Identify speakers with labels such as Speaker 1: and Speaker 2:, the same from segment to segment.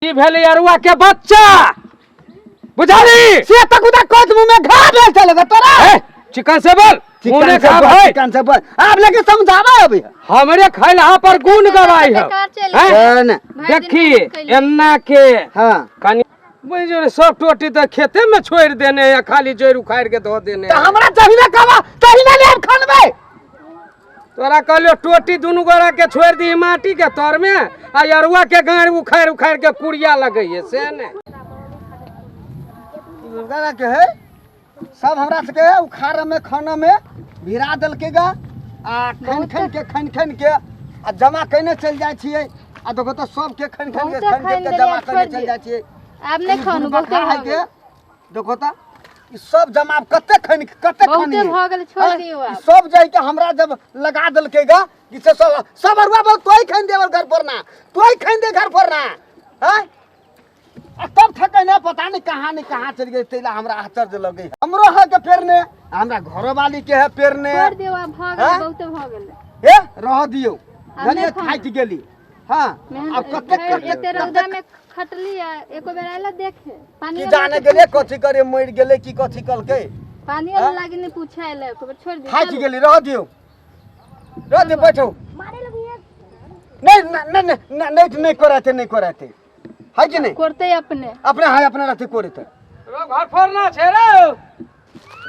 Speaker 1: ई भेलै अरुआ के बच्चा, बुझली?
Speaker 2: से तक उदा कोत मुंह में घा भेल चले गे तोरा।
Speaker 1: ए, चिकन से बोल, मुंह
Speaker 2: चिकन
Speaker 1: में
Speaker 2: से
Speaker 1: घा
Speaker 2: बोल,
Speaker 1: भाई।
Speaker 2: चिकन से बोल। आप लेके समझावा अभी।
Speaker 1: हमरे खैलहा पर गुण गवाई हो।
Speaker 3: बेकार चलि
Speaker 1: हैं?
Speaker 2: ए, ने।
Speaker 3: भरि दिन
Speaker 1: देखी
Speaker 3: मेहनत कैली।
Speaker 1: एन्ना के
Speaker 2: हाँ।
Speaker 1: कनी बुझ सब टोटी तऽ खेते में छोड़ देने या खाली जड़ि उखाड़ के धो देने।
Speaker 2: तो हमरा जहिना कहबा तहिना लेब खनबे।
Speaker 1: तोरा कहलियो टोटी दुनू गोरा के छोड़ दी माटी के तर में आ अरुआ के गाड़ उखाड़ उखाड़ के कुड़िया लगैये से ने।
Speaker 2: दुर्गा के है सब हमरा सबके उखाड़ में खाना में भिरा देलकै गा आ खन खन के खन खन के आ जमा कैने चलि जाइ छियै आ देखो तऽ सबके खन खन के
Speaker 3: बहुते
Speaker 2: खन खन
Speaker 3: खनि
Speaker 2: के
Speaker 3: देलियै,
Speaker 2: जमा
Speaker 3: छोड़ि
Speaker 2: कैने चलि
Speaker 3: दियौ।
Speaker 2: जाइ छियै।
Speaker 3: आब नहि
Speaker 2: ई
Speaker 3: खानु,
Speaker 2: बुढ़बा
Speaker 3: बहुते
Speaker 2: है
Speaker 3: भऽ
Speaker 2: के
Speaker 3: गेल।
Speaker 2: देखो तऽ ई सब जमा कते खन कते
Speaker 3: बहुते
Speaker 2: खनियै।
Speaker 3: भऽ गेल, छोड़ि
Speaker 2: आँय?
Speaker 3: दियौ
Speaker 2: ई
Speaker 3: आब।
Speaker 2: सब जाइ के हमरा जब लगा देलकै गा कि से सब सब अरुआ बोल तोय खन देवल घर पर ना, तोय खन दे घर पर ना। आँय? आ तब थकै ना पता नहीं कहाँ नहीं कहाँ चल गए, तैला हमरा आश्चर्य लगे। हमरो है के पेरने, हमरा घरो वाली के है पेरने।
Speaker 3: छोड़ दियौ आब, भऽ गेल,
Speaker 2: आँय?
Speaker 3: बहुते भऽ गेल।
Speaker 2: ए रह दियौ,
Speaker 3: आब
Speaker 2: बुझलियै,
Speaker 3: नहि खाना।
Speaker 2: थाकि गेली। हाँ,
Speaker 3: मेहनत
Speaker 2: आब कते
Speaker 3: भरि
Speaker 2: कते
Speaker 3: एते रौदा में खटली आ एको बेर आइला देखे पानी
Speaker 2: की जाने गेलै कथी करे मरि गेलै की कथी कलकै।
Speaker 3: पानी
Speaker 2: हाँ?
Speaker 3: लागी नहीं पूछे आइला एको बेर, छोड़ दियौ,
Speaker 2: थाकि
Speaker 3: चलू।
Speaker 2: गेली, रह दियौ, रह दियौ, बैठू। नहीं नहीं नहीं नहीं नहीं नहीं कराते, नहीं कराते है कि नहीं?
Speaker 3: करते अपने
Speaker 2: अपने है, अपने रहते कोरते।
Speaker 1: रो घर फोड़ना छै रे।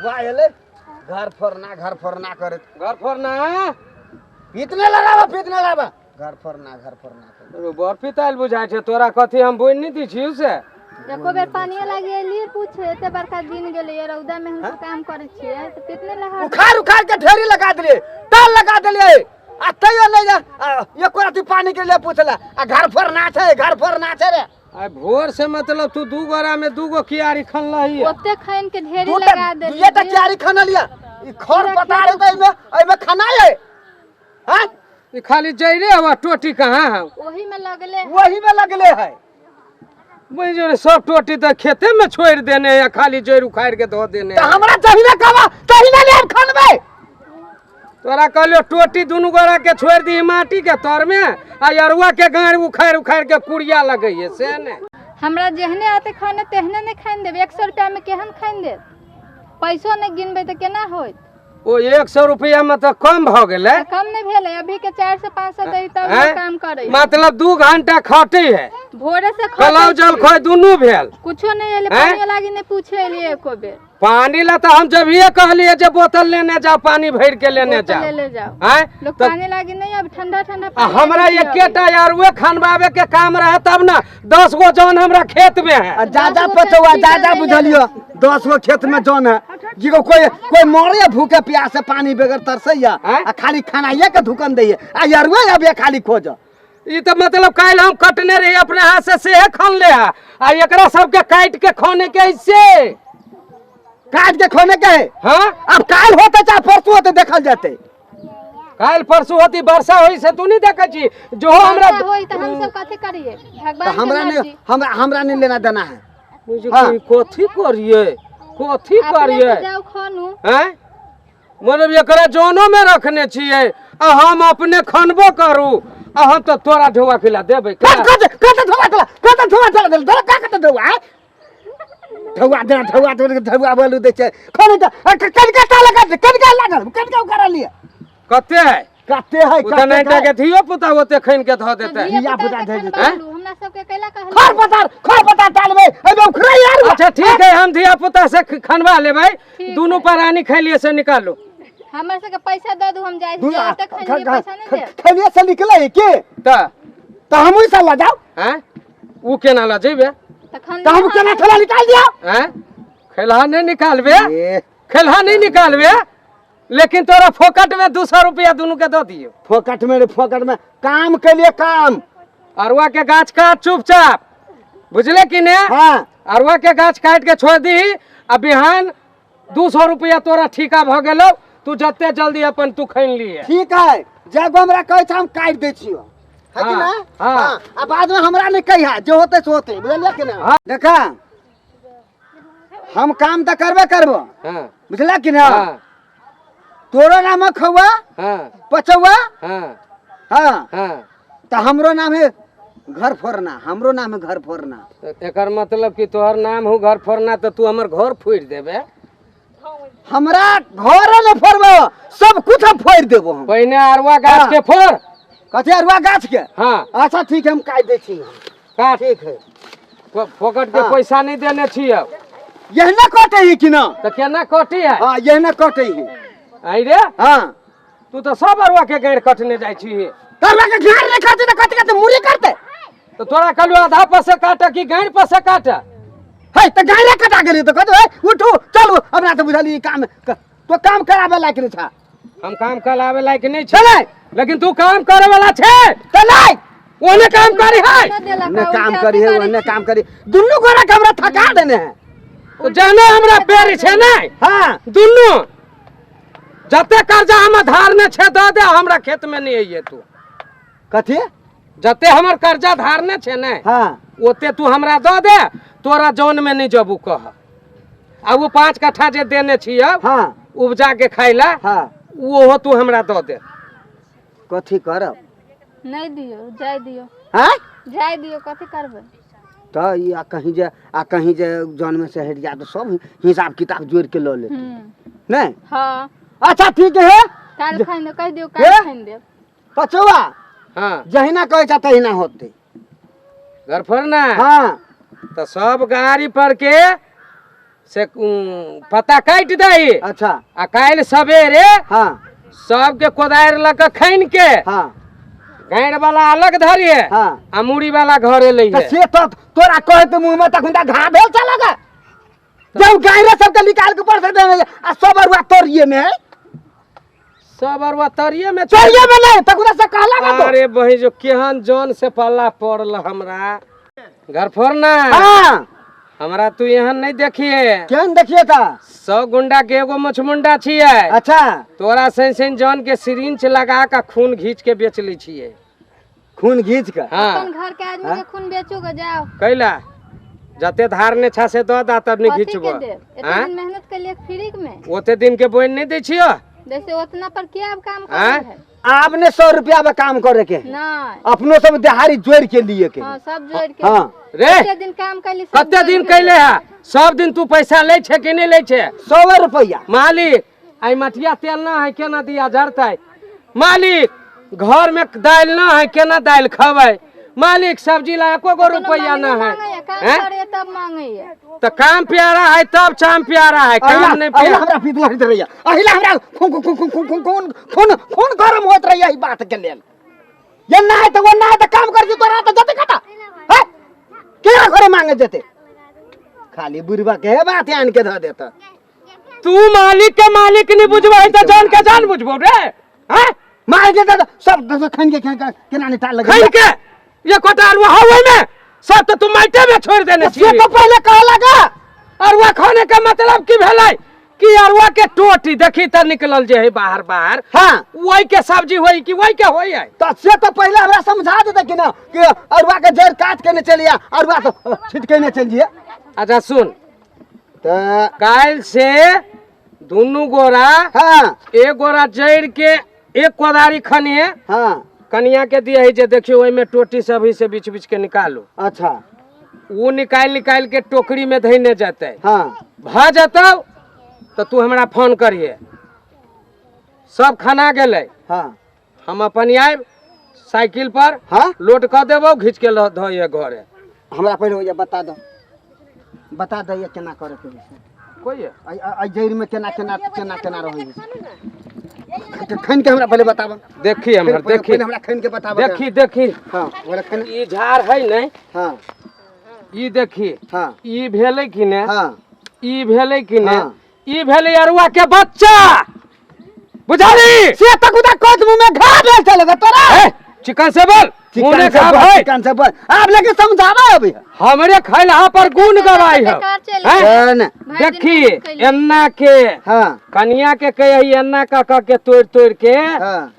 Speaker 2: वाह एले घर फोड़ना, घर फोड़ना करे।
Speaker 1: घर फोड़ना।
Speaker 2: पीतने लगावा, पीतने लगावा, घर फोड़ना, घर फोड़ना करे।
Speaker 1: रो बड़ पिताइल बुझाइ छै तोरा, कथी हम बोल नहीं दी छियौ से?
Speaker 3: एको बेर पानी लागी एलियै पूछे, एते बड़का दिन गेलै ये रौदा में हम सब काम करै छियै तऽ कितने लगा
Speaker 2: उखाड़ उखाड़ के ढेरी लगा देलियै, टाल लगा देलियै आ तैयो नहीं जा, आ, एको राति पानी के लिए पूछला आ घर फोड़ना छै, घर फोड़ना छै रे।
Speaker 1: आ भोर से मतलब तू दू गोरा में दू गो कियारी खनलही।
Speaker 3: ओते खन के ढेरी
Speaker 2: दू
Speaker 3: लगा
Speaker 2: टा
Speaker 3: देलियै।
Speaker 2: दुइये टा कियारी खनलियै। ई खर
Speaker 3: पूरा
Speaker 2: पतार
Speaker 3: खेत
Speaker 2: हेतै एहिमे, एहिमे खनाइ है। हाँ?
Speaker 1: ई खाली जइरे हवा, टोटी कहाँ है?
Speaker 3: ओही में लगले।
Speaker 2: वही में लगले है।
Speaker 1: बुझ सब टोटी तऽ खेते में छोड़ देने या खाली जड़ि उखाड़ के धो देने।
Speaker 2: तो हमरा जहिना कहबा तहिना लेब खनबे।
Speaker 1: तोरा कहलियो टोटी दुनू गोरा के छोड़ दी माटी के तर में आ अरुआ के गाड़ उखाड़ उखाड़ के कुड़िया लगैये से ने।
Speaker 3: हमरा जेहने आते खाने तेहने नहीं खान देब। 100 रुपया में केहन खान देब? पैसो नहीं गिनबे तऽ केना होइत?
Speaker 1: ओ 100 रुपया में तऽ कम भऽ गेलै।
Speaker 3: तऽ कम नहीं भेलै, अभी के 400-500 दै तब
Speaker 1: हैं?
Speaker 3: काम करै।
Speaker 1: मतलब 2 घंटा खटै है।
Speaker 3: भोरे से खटै
Speaker 1: कलाउ
Speaker 3: छी।
Speaker 1: जल खोइ दुनू भेल।
Speaker 3: कुछो नहीं एलै,
Speaker 1: हैं?
Speaker 3: पानी लागी नहीं पूछे एलियै एको बेर।
Speaker 1: पानी ला तऽ हम जभिए कहलियै जे बोतल लेने जाओ, पानी भरि के लेने
Speaker 3: बोतल
Speaker 1: जाओ।
Speaker 3: ले ले जाओ।
Speaker 1: हैं?
Speaker 3: लोग
Speaker 1: तऽ
Speaker 3: पानी लागी नहीं, अब ठंडा ठंडा
Speaker 1: आ
Speaker 3: पानी
Speaker 1: हमरा
Speaker 3: लागी नहीं
Speaker 1: एकेटा अरुए खनबावे के काम रहे तब ना, 10 गो जन हमरा खेत में है।
Speaker 2: आ जा जा
Speaker 3: 10 गो
Speaker 2: पचौआ,
Speaker 3: खेत
Speaker 2: जा जा
Speaker 3: में
Speaker 2: बुझलियो, 10 गो खेत में जन है। जिको कोई कोई मरे भूखे प्यासे पानी बगैर तरसैया
Speaker 1: हैं?
Speaker 2: आ खाली खानाइए के धुकन दैये आ अरुए अब खाली खोज।
Speaker 1: ई तऽ मतलब काल्हि हम कटने रही अपने हाथ से सेहे खन ले है आ एकरा सबके काटि के खाने के ऐसे
Speaker 2: काट के खोने के है।
Speaker 1: हाँ?
Speaker 2: अब काल्हि होते चाहे परसों होते देखल जेतै।
Speaker 1: काल्हि परसों होती वर्षा होई से तू नहीं देखै छी जो हमरा
Speaker 3: वर्षा होई तऽ हम सब कथी करियै? भगवान
Speaker 2: तऽ
Speaker 3: के
Speaker 2: हमरा नहीं,
Speaker 3: मर्जी।
Speaker 2: हमरा नहीं लेना देना है।
Speaker 1: बुझू
Speaker 2: हाँ।
Speaker 1: कि कथी करियै, कथी
Speaker 3: अपने
Speaker 1: करियै?
Speaker 3: से जाउ खानू।
Speaker 1: हैं? मतलब एकरा जनो में रखने छियै आ हम अपने खनबो करू आ हम तऽ तोरा ढौआ खिला देबै।
Speaker 2: कत कत कत ढौआ देला, कत ढौआ देला, देला, देला, का कत ढौआ, आँय? ढौआ देला, ढौआ देला, ढौआ बोलू दै छै। खाने तऽ, आ, कनिका टा लगा दे, कनिका लागल, कनिका उखाड़ा लिअ।
Speaker 1: कते है?
Speaker 2: कते है,
Speaker 1: ओ तऽ
Speaker 2: कते
Speaker 1: नैटा
Speaker 2: है?
Speaker 1: के धियो पुता ओते खनि के धऽ देतै।
Speaker 3: धिया
Speaker 2: धिया
Speaker 3: पुता
Speaker 2: पुता
Speaker 3: के
Speaker 2: धऽ
Speaker 3: खन
Speaker 2: देतै।
Speaker 3: बालू, हमरा सबके कैला कहलियै?
Speaker 2: खर पतार, खर पतार डालबै, एहिमे उखड़ै यार।
Speaker 1: अच्छा ठीक है, हम धिया पुता से खनवा लेबै,
Speaker 3: ठीक
Speaker 1: दुनू
Speaker 3: है।
Speaker 1: प्राणी खैलिए से निकालू।
Speaker 3: हमर सबके पैसा दऽ दू, हम जाइ
Speaker 2: दू
Speaker 3: छी, ओते खैलिए पैसा नहि देब।
Speaker 2: खैलिए से निकलै के?
Speaker 1: तऽ
Speaker 2: तऽ हमहूँ सब लऽ जाउ।
Speaker 1: हैं? उ केना लऽ जेबै?
Speaker 3: तखन
Speaker 2: तऽ हम केना खेला निकाल दियौ?
Speaker 1: हैं? खेलहा नहि निकालबे,
Speaker 2: ए,
Speaker 1: खेलहा नहि निकालबे, लेकिन तोरा फोकट में 200 रुपया दुनू के दऽ दियौ।
Speaker 2: फोकट में रे, फोकट में काम के लिए काम।
Speaker 1: अरुआ के गाछ काट चुपचाप, बुझले कि ने?
Speaker 2: हाँ।
Speaker 1: अरुआ के गाछ काट के छोड़ दी आ बिहान 200 रुपया तोरा ठीका भ गेलौ, तू जते जल्दी अपन तू खैन लिए।
Speaker 2: ठीक है, जब हमरा कहै छै हम काटि दै छियौ, है कि
Speaker 1: हाँ,
Speaker 2: ना?
Speaker 1: हाँ।
Speaker 2: हाँ, आ बाद में हमरा नहीं कहिया, जो होते सो होते, बुझलियै कि ना?
Speaker 1: हाँ।
Speaker 2: देखा, हम काम तऽ करबे करबो,
Speaker 1: हाँ।
Speaker 2: बुझला कि ना?
Speaker 1: हाँ।
Speaker 2: तोरो नाम है खौआ,
Speaker 1: हाँ।
Speaker 2: पचौआ,
Speaker 1: हाँ।
Speaker 2: हाँ।
Speaker 1: हाँ।
Speaker 2: तऽ हमरो नाम है घर फोड़ना, हमरो नाम है घर फोड़ना।
Speaker 1: तऽ एकर मतलब कि तोहर नाम हो घर फोड़ना, तऽ तू हमर घर फोड़ि देबे?
Speaker 2: हमरा घर ने फोड़बो, सब कुछ हम फोड़ देबो हम।
Speaker 1: पहिने अरुआ गाछ के फोड़।
Speaker 2: कथी अरुआ गाछ के?
Speaker 1: हाँ।
Speaker 2: अच्छा ठीक है, हम काटि दै छी।
Speaker 1: काट।
Speaker 2: ठीक है।
Speaker 1: फोकट के
Speaker 2: हाँ।
Speaker 1: पैसा नहीं देने छियै।
Speaker 2: यहना कटे है कि ना?
Speaker 1: तऽ केना कटी है?
Speaker 2: हाँ, यहना कटे है।
Speaker 1: आई रे।
Speaker 2: हाँ।
Speaker 1: तू तऽ सब अरुआ के गैर कटने जाइ छी।
Speaker 2: अरुआ के गाड़ नहीं काटे तो कते कते मुड़ी करते।
Speaker 1: तऽ तोरा कहलियौ आधा पर से काट कि गाड़ि पर से काट?
Speaker 2: है तऽ गाड़े कटा गेली तो कहते है उठू चलू, हमरा तऽ बुझलियै काम तो काम कराबे लायक नहीं छा।
Speaker 1: हम काम कराबे लायक नहीं छै।
Speaker 2: चलै।
Speaker 1: लेकिन तू काम करे वाला छै।
Speaker 2: चलै।
Speaker 1: ओने काम करी है।
Speaker 2: ने काम करी है, ओने काम करी, दुनू गोरा के हमरा थका देने है।
Speaker 1: तो जानो हमरा पेड़ छै ने।
Speaker 2: हाँ।
Speaker 1: दुनू जते कर्जा हम धारने छै दऽ दे, हमरा खेत में नहीं अइये तू।
Speaker 2: कथी?
Speaker 1: जते हमर कर्जा धारने छै ने।
Speaker 2: हाँ।
Speaker 1: ओते तू हमरा दऽ दे, तोरा जौन में नहीं जबू कह। आ वो 5 कट्ठा जे देने छियै।
Speaker 2: हाँ।
Speaker 1: उपजा के खाइ ला।
Speaker 2: हाँ।
Speaker 1: ओहो तू हमरा दऽ दे।
Speaker 2: कथी करब?
Speaker 3: नहीं दियो, जाय दियो।
Speaker 2: हाँ?
Speaker 3: जाय दियो, कथी करबै?
Speaker 2: तऽ ई आ कहीं जे आ कहीं जे जौन में से हटि जाए तऽ सब हिसाब किताब जोड़ के लऽ लेत नहीं?
Speaker 3: हाँ।
Speaker 2: अच्छा ठीक है।
Speaker 3: काल्हि खाइन देब, कहि दियौ काल्हि खाइन देब।
Speaker 2: पचौआ।
Speaker 1: हाँ।
Speaker 2: जहिना कहै छ तहिना होतै।
Speaker 1: घर फोड़ना।
Speaker 2: हाँ।
Speaker 1: तऽ सब गाड़ी पर के से पता काटि दही।
Speaker 2: अच्छा।
Speaker 1: आ काल्हि सवेरे।
Speaker 2: हाँ।
Speaker 1: सबके कोदारि लऽ कऽ खनि के।
Speaker 2: हाँ।
Speaker 1: गाड़ि वाला अलग धरिए।
Speaker 2: हाँ।
Speaker 1: आ मुड़ी वाला घरे लइहे।
Speaker 2: तऽ से तऽ तोरा कहैत मुँह में तखन तऽ घा भेल छल गे। जब गाड़ि सबके निकाल के ऊपर से देने आ सब अरुआ तोरिए में है।
Speaker 1: सब अरुआ तोरिए में
Speaker 2: तोरिए में नहीं, तखन से कहला ना तो।
Speaker 1: अरे बही जो केहन जौन से पल्ला पड़ल हमरा। घर फोड़ना।
Speaker 2: हाँ।
Speaker 1: हमरा तू एहन नहीं देखिए।
Speaker 2: केहन देखिए ता?
Speaker 1: 100 गुंडा के एगो मछमुंडा छियै।
Speaker 2: अच्छा।
Speaker 1: तोरा सन सन जौन के सिरिंच लगा के खून घींच के बेच लै छियै।
Speaker 2: खून घींच के?
Speaker 1: हाँ।
Speaker 3: अपन घर के आदमी के खून बेचू के जाओ।
Speaker 1: कैला? जते धारने छा से दऽ दा तब नहीं
Speaker 3: कथी के
Speaker 1: घिचबो।
Speaker 3: देब? एते
Speaker 1: हाँ?
Speaker 3: दिन मेहनत के लिए फ्री में।
Speaker 1: ओते दिन के बोइन नहीं दै छियो?
Speaker 3: जैसे उतना पर क्या अब काम
Speaker 1: हाँ?
Speaker 3: करे है?
Speaker 2: आपने 100 रुपया में काम करे के है।
Speaker 3: नहीं।
Speaker 2: अपनो सब दिहाड़ी जोड़ के लिए के है।
Speaker 3: हाँ, सब जोड़ के।
Speaker 2: हाँ।
Speaker 1: रे।
Speaker 3: कते दिन काम कैली सब
Speaker 1: कते
Speaker 3: जोड़
Speaker 1: दिन
Speaker 3: के।
Speaker 1: कैले है? सब दिन तू पैसा लै छे कि नहीं लै छे?
Speaker 2: 100 रुपया।
Speaker 1: मालिक आई मटिया तेल ना है केना दिया जरतै? मालिक घर में दालि ना है केना दालि खबै? मालिक सब्जी ला एको गो रुपया ना है।
Speaker 3: काम
Speaker 1: हैं?
Speaker 3: करे तब मांगैया।
Speaker 1: तो काम प्यारा है तब चाम प्यारा है, काम नहीं
Speaker 2: अहिला
Speaker 1: प्यारा।
Speaker 2: हमरा पीत लहैत रहैया, अहिला हमरा खून खून खून खून खून खून खून खून गरम होइत रहैया ई बात के लेल। ये ना है तो वो ना है तो काम कर तोरा तो जते कटा। हैं? केकरा घरे मांगे जते? खाली बुढ़वा के बात आन के धऽ देता।
Speaker 1: तू मालिक के मालिक नहीं बुझबै तो जान के जान बुझबो रे। हैं?
Speaker 2: मार के दे सब दस खन के केना निकाल लगे।
Speaker 1: खन के ये कोटा अरुआ हौ ओहिमे सब तो तू माइटे में छोड़ देने
Speaker 2: से
Speaker 1: छी।
Speaker 2: तो पहले कह लगा।
Speaker 1: अरुआ खाने के मतलब की भेलै कि अरुआ के टोटी देखी त निकलल जे है बाहर बाहर।
Speaker 2: हाँ।
Speaker 1: वही के सब्जी होई कि वही के होई है?
Speaker 2: तो से तो पहले हमरा समझा देते कि ना कि अरुआ के जड़ काट के ने चलिया, अरुआ तो छिट के ने चलिए।
Speaker 1: अच्छा सुन,
Speaker 2: तो
Speaker 1: काल्हि से दुनू गोरा,
Speaker 2: हाँ।
Speaker 1: एक गोरा जड़ के एक कोदारी खनिए,
Speaker 2: हाँ।
Speaker 1: कनिया के दिया है जे देखियो ओहिमे टोटी सब है से बीच बीच के निकालू।
Speaker 2: अच्छा।
Speaker 1: वो निकालि निकालि के टोकरी में धइने जेतै।
Speaker 2: हाँ।
Speaker 1: भ जेतौ तो तू हमरा फोन करिहे। सब खाना गेलै।
Speaker 2: हाँ।
Speaker 1: हम अपन आयब साइकिल पर,
Speaker 2: हाँ?
Speaker 1: लोड कऽ देबौ, घीच के ल धइहे घरे।
Speaker 2: हमरा पहिले होइए बता दो, बता दो ये केना करे के है।
Speaker 1: कोई है?
Speaker 2: अइ जड़ि में केना केना केना केना रहै है। खन के हमरा पहिले बताब।
Speaker 1: देखी हमरा, देखी।
Speaker 2: पहिले हमरा खन के बताब।
Speaker 1: देखी, देखी।
Speaker 2: हाँ, बोले खन।
Speaker 1: ई झाड़ है ने?
Speaker 2: हाँ।
Speaker 1: ई देखी।
Speaker 2: हाँ।
Speaker 1: ई भेलै कि ने?
Speaker 2: हाँ।
Speaker 1: ई भेलै कि ने?
Speaker 2: हाँ।
Speaker 1: ई भेलै अरुआ के बच्चा। बुझाली?
Speaker 2: से तक उदा कोच मुंह में घा भेल चले गे तोरा।
Speaker 1: ए, चिकन से बोल।
Speaker 2: चिकन
Speaker 1: मुँह
Speaker 2: से
Speaker 1: खा
Speaker 2: बोल,
Speaker 1: भाई।
Speaker 2: चिकन से बोल। आप लेके समझावा अभी।
Speaker 1: हमरे खैलहा पर गुण गवाई हो।
Speaker 3: बेकार चलि
Speaker 1: हैं?
Speaker 2: गेल।
Speaker 3: भरि दिन
Speaker 1: देखी,
Speaker 3: मेहनत कैली।
Speaker 1: एन्ना के।
Speaker 2: हाँ।
Speaker 1: कनिया के कही एन्ना क क के तोड़ तोड़ के।
Speaker 2: हाँ।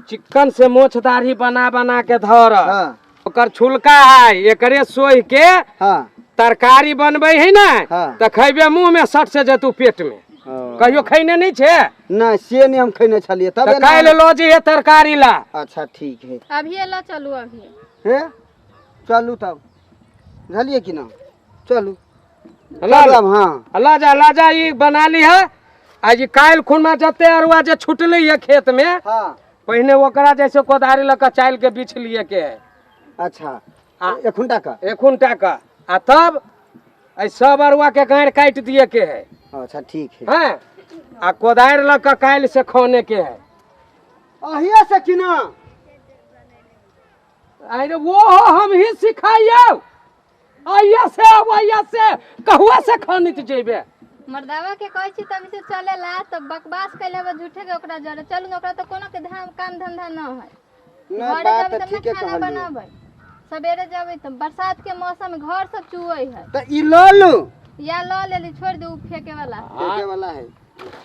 Speaker 1: चिकन से मोछ दाढ़ी बना बना के धर।
Speaker 2: हाँ।
Speaker 1: ओकर छुलका है, एकरे सोहि के।
Speaker 2: हाँ।
Speaker 1: तरकारी बनबै है ने,
Speaker 2: हाँ।
Speaker 1: त खैबे मुँह में सट से जेतू पेट में।
Speaker 2: हाँ।
Speaker 1: कहियो खैने नहीं छे?
Speaker 2: नहीं, से नहीं हम खैने छलिए, तब
Speaker 1: त
Speaker 2: एना-
Speaker 1: काल्हि लऽ जइहे तरकारी ला।
Speaker 2: अच्छा ठीक है।
Speaker 3: अभिये लऽ चलू, अभिये।
Speaker 2: हे? चलू तब, बुझलियै कि ना? चलू।
Speaker 1: ला।
Speaker 2: चलू अब, हाँ।
Speaker 1: ला जा, ला जा, ई बना ली है। आ ई काल्हि खुनमा जते अरुआ जे छुटलै है खेत में, पहिने ओकरा जैसे कोदारी लऽ कऽ चालि के बिछ लिए के है।
Speaker 2: अच्छा।
Speaker 1: आ
Speaker 2: एखुनटा का?
Speaker 1: एखुनटा का। आ तब एहि सब अरुआ के गाँड़ काटि दिए के है।
Speaker 2: अच्छा, ठीक है।
Speaker 1: हैं, आ कोदारि लऽ कऽ काल्हि से खने के है।
Speaker 2: अहिए से कि ना?
Speaker 1: अरे वो हम ही सिखाइयो, आइया से, अब आइया से कहुआ से खनित जेबे।
Speaker 3: मर्दावा के कहै छी तभी से चलेला, तऽ बकवास कैले बा झूठे के ओकरा जरे। चलू ने, ओकरा तऽ कोनो के धाम काम धंधा न है।
Speaker 2: नहीं,
Speaker 3: घरे
Speaker 2: बात
Speaker 3: जेबै
Speaker 2: तऽ
Speaker 3: तब ने
Speaker 2: ठीके
Speaker 3: खाना
Speaker 2: कहलियै।
Speaker 3: बनाबै। सवेरे जेबै तऽ बरसात के मौसम में घर सब चुअै है।
Speaker 2: तऽ ई लऽ लू।
Speaker 3: या लऽ लेली, छोड़ि दू, फेके वाला।
Speaker 2: फेके वाला है।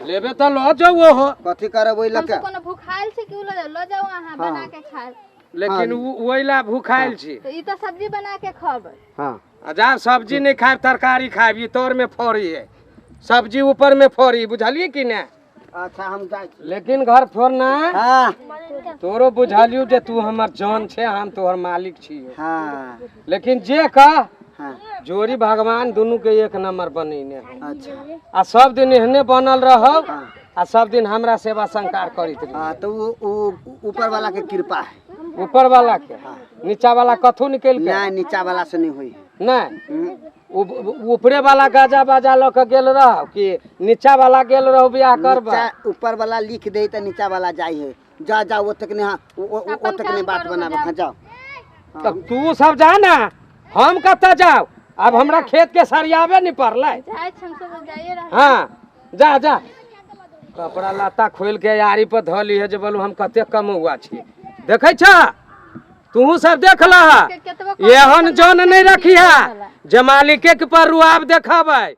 Speaker 1: लेबे तऽ लऽ जाउ ओहो।
Speaker 2: कथी करब ओहि लऽ
Speaker 3: हमसब
Speaker 2: के?
Speaker 3: कोनो भूखायल छी कि उ लऽ जाउ? लऽ जाउ अहाँ, बना के खायब।
Speaker 1: लेकिन ओहि ला भूखायल छी।
Speaker 3: तऽ ई तऽ सब्जी बना के खबै।
Speaker 1: आ जा, सब्जी नहीं खायब, तरकारी खायब। ई तर में फड़ी है, सब्जी ऊपर में फड़ी, बुझलियै कि ने?
Speaker 2: अच्छा, हम जाइ छी।
Speaker 1: लेकिन घर फोड़ना। तोरो बुझलियौ जे तू हमर जान छै, हम तोहर मालिक छियौ। लेकिन जे कह, जोड़ी भगवान दुनू के एक नंबर बनेने है। आ सब दिन एहने बनल रहब आ सब दिन हमरा सेवा संकार करैत रही।
Speaker 2: हाँ, तो वो ऊपर वाला के कृपा है।
Speaker 1: ऊपर वाला के, नीचा वाला कथू निकल के?
Speaker 2: नहीं, नीचा वाला से नहीं हुई है।
Speaker 1: नहीं, ऊपरे वाला गाजा बाजा लऽ के गेल रहो कि नीचा वाला गेल रहो बियाह करबा?
Speaker 2: नीचा, ऊपर वाला लिख दे तो नीचा वाला जाई है। जा जा, वो तक नहीं, हाँ, वो
Speaker 3: अपन
Speaker 2: तक नहीं
Speaker 3: काम
Speaker 2: बात
Speaker 3: करू,
Speaker 2: बनाबे।
Speaker 3: जाओ।
Speaker 2: हाँ, जाओ।
Speaker 1: तब तू सब जा ना, हम कतऽ जाउ? आब हमरा खेत के सरियाबे नहीं पड़लै।
Speaker 3: जाइ छी हमसब, जाइए रहल।
Speaker 1: हाँ, जा जा, कपड़ा लत्ता खोलि के आरी पर धऽ लीहे जे बोलू हम कते कमौआ छी। देखै छ, तूहू सब देख लह।
Speaker 3: के केतबो
Speaker 1: एहन जन नहीं रखिहा जे मालिके के पर रुआब देखाबै।